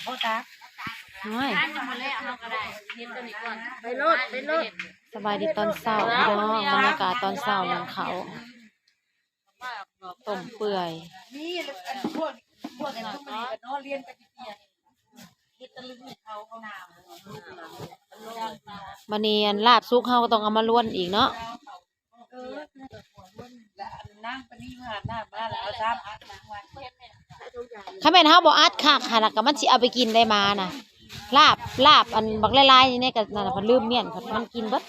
ໂອ້ຍ ໄປໂລດ ໄປໂລດ. ສະບາຍດີຕອນເຊົ້າພີ່ນ້ອງ, ບັນຍາກາດຕອນເຊົ້າ ໜຶ້ງເຂົ້າຕົ້ມເປື່ອຍ. ບັດນີ້ອັນລາບສຸກເຮົາກໍຕ້ອງເອົາມາລວນອີກເນາະ. ຄັນແມ່ນເຮົາບໍ່ອັດຄັກຫັ້ນນະ ກໍມັນຊິເອົາໄປກິນໄດ້ໝານະ. ລາບ ລາບອັນບັກຫຼາຍໆນີ້ ໃນກະນັ້ນນະ ເພິ່ນລືມມ້ຽນ ເພິ່ນ ມັນກິນເບິດ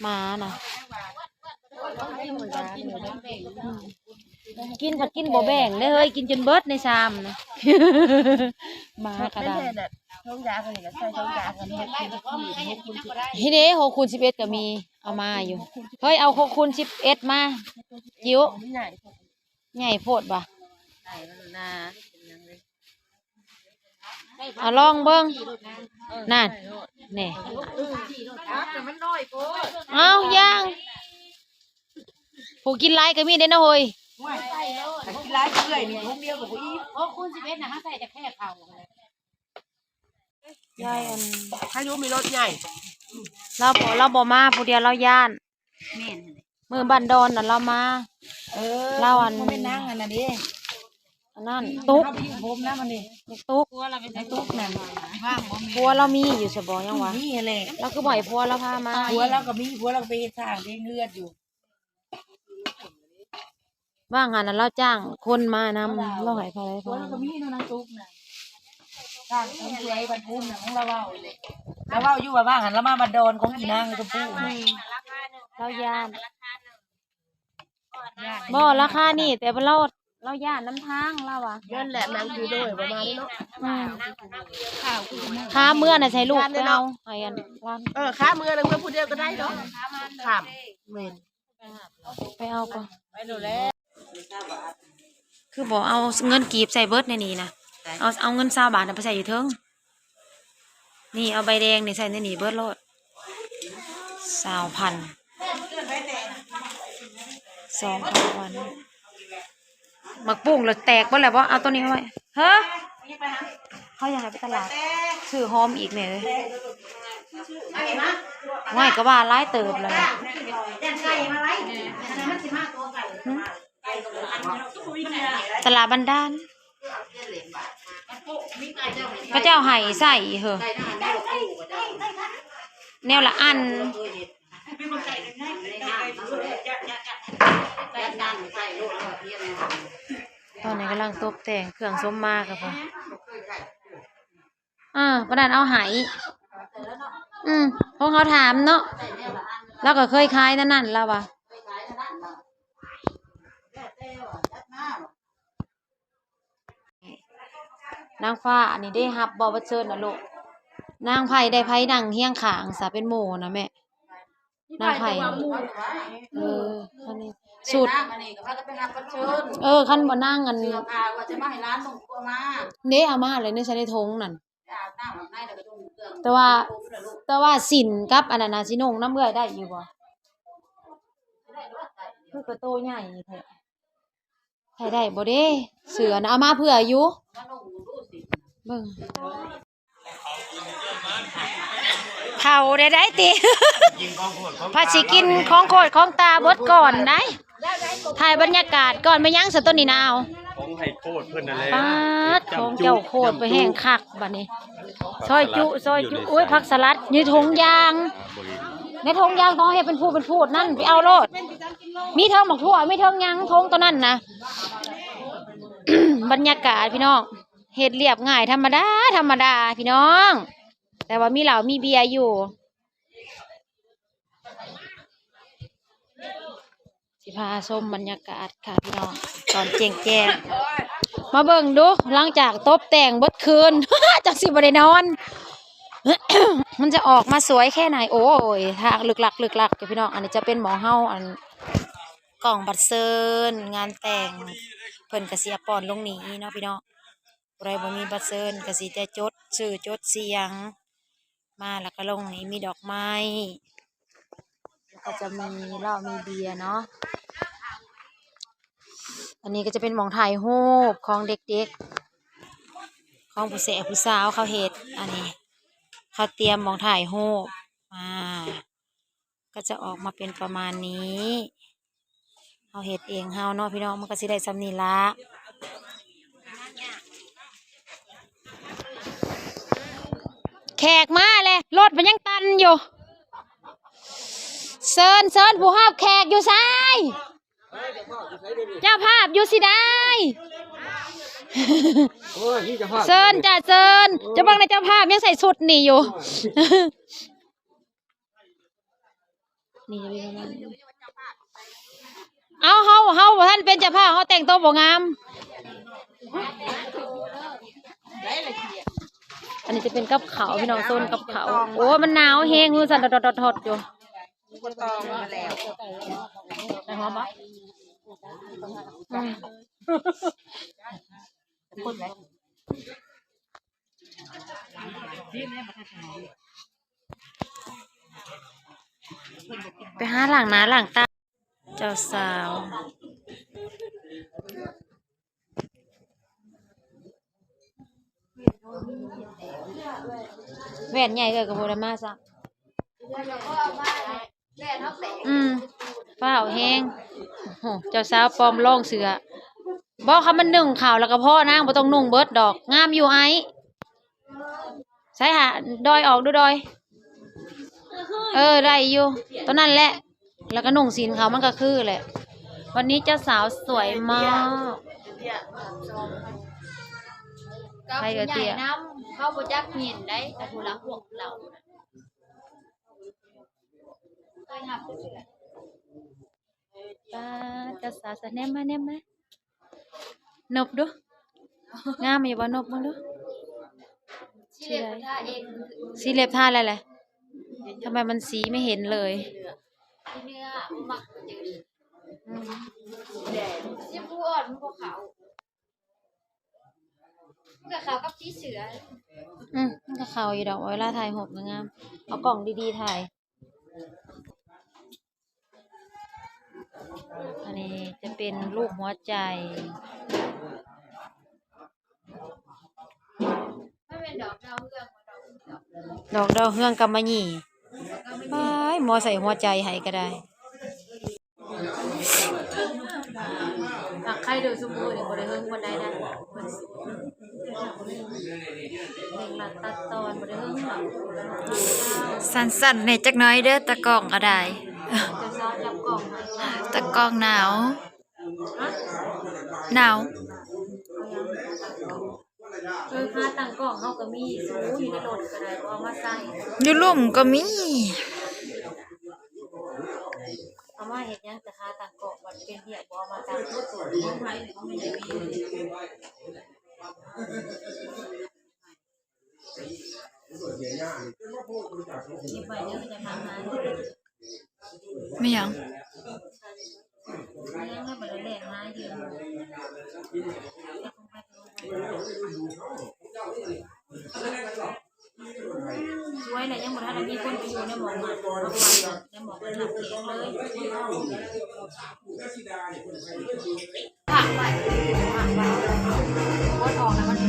ໝານະ. ກິນ ພັດກິນບໍ່ແບ່ງເດ້ເຮີ້ຍ, ກິນຈົນເບິດໃນຊາມນະ ໝາກະດານ. ຖົງຢາອັນນີ້ກໍໃສ່ຖົງຢາອັນນີ້ ເຮີ້ຍເດ້ ຫົກຄູນສິບເອັດກໍມີ ເອົາມາຢູ່. ເຮີ້ຍ ເອົາຫົກຄູນສິບເອັດມາ ຈິ້ວ. ໃຫຍ່ໂພດບໍ່? ເອົາລອງເບິ່ງ ນັ້ນ ແນ່. ເອົາ ຢ່າງ ຜູ້ກິນຫຼາຍກໍມີເດ້ເນາະເຮີ້ຍ. ໂອ້ຍ ກິນຫຼາຍເອື້ອຍນີ້ ຖົງດຽວກໍບໍ່ອີ່ມ. ຫົກຄູນສິບເອັດນະ ເຮົາໃສ່ແຕ່ແຄ່ເຂົ້າ. ຍາຍອັນ ພາຍຸມີລົດໃຫຍ່ ລາວບໍ່ ລາວບໍ່ມາຜູ້ດຽວ ລາວຢ້ານ. ແມ່ນ ມື້ບ້ານດອນນະລາວມາ. ເອີ ລາວອັນ ບໍ່ແມ່ນນາງອັນນັ້ນເດ້ ອັນນັ້ນຕຸກ ເຮົາໄປຢູ່ໂຮມນຳອັນນີ້ ຕຸກ ຕຸກນັ້ນ ວ່າງບໍ່ແມ່ນ ຜົວລາວມີຢູ່ຊະບໍ່ ຍັງວ່າ ມີຫັ້ນແຫຼະ. ລາວຄືບໍ່ໃຫ້ຜົວລາວພາມາ? ຜົວລາວກໍມີ ຜົວລາວກໍໄປເຮັດສ້າງເຮັດເຮືອນຢູ່. ວ່າງຫັ້ນນະ ລາວຈ້າງຄົນມານຳ ລາວໃຫ້ເທົ່າໃດ ຜົວລາວກໍມີເນາະ ນາງຕຸກນະ ສ້າງເຮືອນເຮືອນໄອ້ບ້ານພູນນະ ຂອງລາວເວົ້າແຫຼະ. ລາວເວົ້າຢູ່ວ່າ ວ່າງຫັ້ນລາວມາບ້ານດອນຂອງອີນາງຊົມພູ ລາວຢ້ານ. ບໍ່ ລາຄານີ້ ແຕ່ວ່າລາວ ລາວຢ້ານນຳທາງ ລາວວ່າ. ຢ້ານແຫຼະ ນາງຄືໂດຍປະມານນີ້ເນາະ. ອືມ ຂ້າເມືອນະໃຫ້ລູກໄປເອົາ ໃຫ້ອັນຫຼານ. ເອີ ຂ້າເມືອນະ ເມືອຜູ້ດຽວກໍໄດ້ເນາະ ຂ້າມ ແມ່ນ. ໄປເອົາກ່ອນ ໄປໂລດແລ້ວ. ຄືບໍ່ເອົາເງິນກີບໃສ່ເບິດໃນນີ້ນະ ເອົາ ເອົາເງິນຊາວບາດນະໄປໃສ່ຢູ່ເທິງ. ນີ້ ເອົາໃບແດງນີ້ໃສ່ໃນນີ້ເບິດໂລດ ຊາວພັນ ສອງພັນ. ໝາກປຸ້ງລະແຕກເບິດແລ້ວບໍ່? ເອົາໂຕນີ້ເອົາໄວ້. ເຮີ ເຮົາຢາກໃຫ້ໄປຕະຫຼາດ ຊື້ຫອມອີກແດ່ເອີຍ. ໂອ້ຍ ກໍວ່າຫຼາຍເຕີບແລ້ວນະ. ຫຶ? ຕະຫຼາດບັນດານ ເຂົາເຈົ້າໃຫ້ໃສ່ເຮີ ແນວລະອັນ. ຕອນນີ້ກຳລັງຕົບແຕ່ງເຄື່ອງສົມມາກະພໍ ອ່າ ປານນັ້ນເອົາໃຫ້. ອືມ ຂອງເຮົາຖາມເນາະ ລາວກໍເຄີຍຂາຍນັ້ນນັ້ນ ລາວວ່າ. ນາງຟ້າ ອັນນີ້ເດ້ ຮັບບໍ່ບັດເຊີນນະລູກ? ນາງໃຜໄດ້ໃຜນັ່ງຮຽງຂ້າງສະ ເປັນໝູ່ນະແມ່? ນາງໃຜ? ເອີ ຄັນນີ້ ຊຸດ ເອີ ຄັນບໍ່ນາງອັນ ເດ້ ເອົາມາແລ້ວໃນ ໃສ່ໃນຖົງນັ້ນ. ແຕ່ວ່າ ແຕ່ວ່າສິ້ນກັບອັນນັ້ນນະ ຊິນຸ່ງນຳເອື້ອຍໄດ້ຢູ່ບໍ່? ຄືກະໂຕໃຫຍ່ແທ້. ໃສ່ໄດ້ບໍ່ເດ້? ເສື້ອນະ ເອົາມາເພື່ອຢູ່ ເບິ່ງ ເຖົ້າໄດ້ໄດ໋ຕິ ພາຊິກິນຂອງໂຄດຂອງຕາເບິດກ່ອນໄດ໋. ຖ່າຍບັນຍາກາດກ່ອນ. ແມ່ນຫຍັງສະ ໂຕນີ້ນາວ? ຂອງໃຫ້ໂຄດເພິ່ນນັ້ນແຫຼະ. ປາດ ຂອງເຈົ້າໂຄດໄປແຮງຄັກບາດນີ້. ຊອຍຈຸ ຊອຍຈຸ. ໂອ້ຍ ຜັກສະຫຼັດຢູ່ຖົງຢາງ ໃນຖົງຢາງ ຕ້ອງເຮັດເປັນພູດເປັນພູດນັ້ນ ໄປເອົາໂລດ. ມີເທິງໝາກຖົ່ວ ມີເທິງຫຍັງ ຖົງໂຕນັ້ນນະ. ບັນຍາກາດພີ່ນ້ອງ ເຮັດລຽບງ່າຍ ທຳມະດາ ທຳມະດາພີ່ນ້ອງ ແຕ່ວ່າມີເຫຼົ້າມີເບຍຢູ່. ຊິພາຊົມບັນຍາກາດຄ່ະພີ່ນ້ອງ ຕອນແຈ້ງໆ. ມາເບິ່ງດູ ຫຼັງຈາກຕົບແຕ່ງເບິດຄືນ ຈັກຊິບໍ່ໄດ້ນອນ ມັນຈະອອກມາສວຍແຄ່ໃດ. ໂອ້ຍ ທາງລຶກລັກ ລຶກລັກຢູ່ພີ່ນ້ອງ. ອັນນີ້ຈະເປັນໝ່ອງເຮົາ ອັນ ກ້ອງບັດເຊີນງານແຕ່ງ ເພິ່ນກະຊິເອົາປ່ອນລົງນີ້ເນາະພີ່ນ້ອງ. ຜູ້ໃດບໍ່ມີບັດເຊີນກະຊິໄດ້ຈົດຊື່ຈົດສຽງມາ ແລ້ວກະລົງນີ້ ມີດອກໄມ້ ແລ້ວກະຈະມີເຫຼົ້າມີເບຍເນາະ. ອັນນີ້ກະຈະເປັນໝ່ອງຖ່າຍຮູບຂອງເດັກໆ. ຂອງຜູ້ແສຜູ້ສາວເຂົາເຮັດ ອັນນີ້ເຂົາຕຽມໝ່ອງຖ່າຍຮູບ ອ່າ ກໍຈະອອກມາເປັນປະມານນີ້. ເຮົາເຮັດເອງເຮົາເນາະພີ່ນ້ອງ ມັນກໍຊິໄດ້ສ່ຳນີ້ລະ. ແຂກມາແລ້ວ ລົດມັນຍັງຕັນຢູ່. ເຊີນ ເຊີນ ຜູ້ຮັບແຂກຢູ່ໃສ? ເຈົ້າພາບຢູ່ຊິໄດ? ໂອ້ຍ ມີເຈົ້າພາບ ເຊີນຈ້າ ເຊີນ. ເຈົ້າເບິ່ງນະ ເຈົ້າພາບຍັງໃສ່ຊຸດນີ້ຢູ່. ນີ້ຈະມີປະມານນີ້. ເອົາ ເຮົາ ເຮົາບໍ່ທັນເປັນເຈົ້າພາບ ເຮົາແຕ່ງໂຕບໍ່ງາມ. ອັນນີ້ຈະເປັນກັບເຂົ້າພີ່ນ້ອງ ໂຊນກັບເຂົ້າ. ໂອ້ຍ ມັນໜາວແຮງ ມືສັ່ນທອດໆໆຢູ່. ບໍ່ຕ້ອງມາແລ້ວ ໄດ້ຫອມບໍ່? ອືມ ຄົນໄດ້ ໄປຫາລ້າງໜ້າລ້າງຕາເຈົ້າສາວ. ແວ່ນໃຫຍ່ເອື້ອຍກໍບໍ່ໄດ້ມາຊ້ຳ. ອືມ ຟ້າວແຮງ. ໂອ້ ເຈົ້າສາວປອມລອງເສື້ອ. ບໍ່ ຄັນມັນໜຶ່ງຂາວແລ້ວກໍພໍນາງ ບໍ່ຕ້ອງນຸ່ງເບິດດອກ. ງາມຢູ່ໄອ້. ໃສ່ຫາ ດອຍອອກດູ ດອຍ. ເອີ ໄດ້ຢູ່ ຕົວນັ້ນແຫຼະ. ແລ້ວກໍນຸ່ງສິ້ນຂາວ ມັນກໍຄືແຫຼະ. ວັນນີ້ເຈົ້າສາວສວຍມາກ. ໃຜກໍເຕ້ຍ ເຂົາບໍ່ຈັກເຫັນໄດ໋ ແຕ່ຜູ້ຫຼັງພວກເຮົາ. ປ້າດ ເຈົ້າສາວ ສະແນມມາ ແນມມາ ນົບດູ ງາມຢູ່ບໍ່? ນົບເບິ່ງດູ ສີເລັບທາເອງ ສີເລັບທາແລ້ວແຫຼະ. ທຳໄມມັນສີໄມ່ເຫັນເລີຍ? ອືມ ສີຊຳພູອ່ອນ ມັນບໍ່ເຂົ້າ. ມັນກໍເຂົ້າກັບສີເສືອ. ອືມ ມັນກໍເຂົ້າຢູ່ດອກ ເວລາຖ່າຍຮູບງາມໆ ເອົາກ້ອງດີໆຖ່າຍ. ອັນນີ້ຈະເປັນຮູບຫົວໃຈ. ມັນເປັນດອກດາວເຮືອງບໍ່? ດອກດາວເຮືອງກຳມະຫຍີ່. ປາຍ ໝໍໃສ່ຫົວໃຈໃຫ້ກໍໄດ້. ຫາກໃຄເດີຊຸມມື້ນີ້ບໍ່ໄດ້ເຫິງປານໃດນະ ເລັ່ງລັດຕັດຕອນບໍ່ໄດ້ເຫິງດອກ. ສັ້ນໆແດ່ຈັກໜ້ອຍເດີ ຕາກ້ອງກໍໄດ້. ຕາກ້ອງໜາວ ໜາວ. ເອີ ຂາຕັ້ງກ້ອງເຮົາກໍມີ ສູ ຢູ່ໃນລົດກໍໄດ້ ບໍ່ເອົາມາໃສ່. ຢູ່ລຸ່ມກໍມີ. ເອົາມາເຮັດຫຍັງແຕ່ຂາຕັ້ງກ້ອງ ບັດເປັນວຽກບໍ່ເອົາມາຕັ້ງ. ເກັບໄວ້ເດີ ຈະມາຫາ. ແມ່ນຫຍັງ? ແມ່ນຫຍັງ? ແລ້ວບັດແລງມາຢືມ. ສວຍແລ້ວ ຍັງບໍ່ທັນໄດ້ມີຄົນໄປຢູ່ໃນໝ່ອງນັ້ນ ເພາະວ່າໃນໝ່ອງນັ້ນເປັນເລີຍ. ພາກໄວ້ ພາກໄວ້ ໂພສອອກແລ້ວມັນຊິ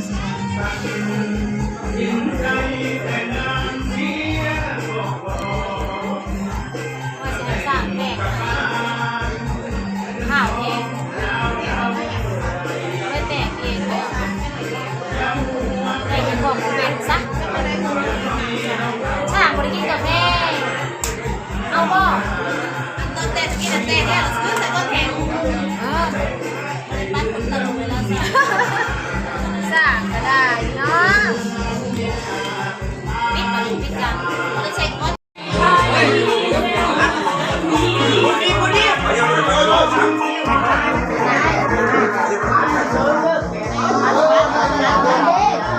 ວ່າຊິໃຫ້ສ້າງແຕ່ງ ຂ້າວແຮງ ໄປແຕ່ງເອງເດີ. ແຕ່ງເປັນພວກຂອງແມ່ນຊະ. ຊ່າງບໍ່ໄດ້ກິນກາແຟ ເອົາບໍ່? ຕອນແຕ່ງກິນແຕ່ງແລ້ວ ຊື້ໃສ່ຕົວແຂງ. ເອີ ຕັດຜົນຕະລຸໄປແລ້ວຊະ. ສ້າງກໍໄດ້ເນາະ. ປິດ ປິດກັນ ບໍ່ໄດ້ໃຊ້. ເ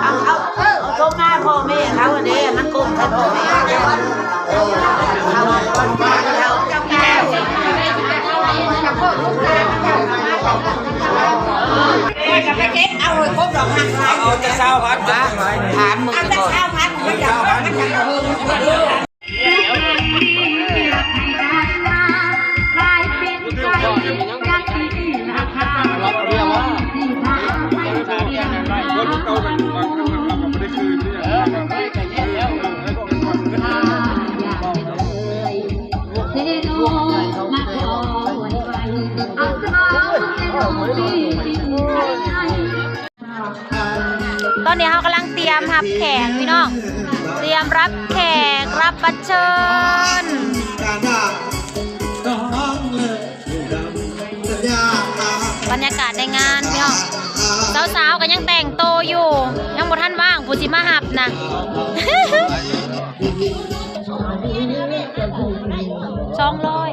ອົາ ເອົາ ເອົາໂທມາພໍ່ແມ່ເຂົາເດ້ ມັນກົມໃສ່ພໍ່ແມ່ເຂົາ. ເອົາຈັກຊາວພັນມາ ຖາມມຶງກ່ອນ ເອົາຈັກຊາວພັນ ມັນຈະ ມັນຈະ ເ ຕອນນີ້ເຮົາກຳລັງຕຽມຮັບແຂກພີ່ນ້ອງ ຕຽມຮັບແຂກ ຮັບບັດເຊີນ. ບັນຍາກາດໃນງານພີ່ນ້ອງ ສາວໆກໍຍັງແຕ່ງໂຕຢູ່ ຍັງບໍ່ທັນວ່າງ ຜູ້ຊິມາຮັບນະ ສອງຮ້ອຍ.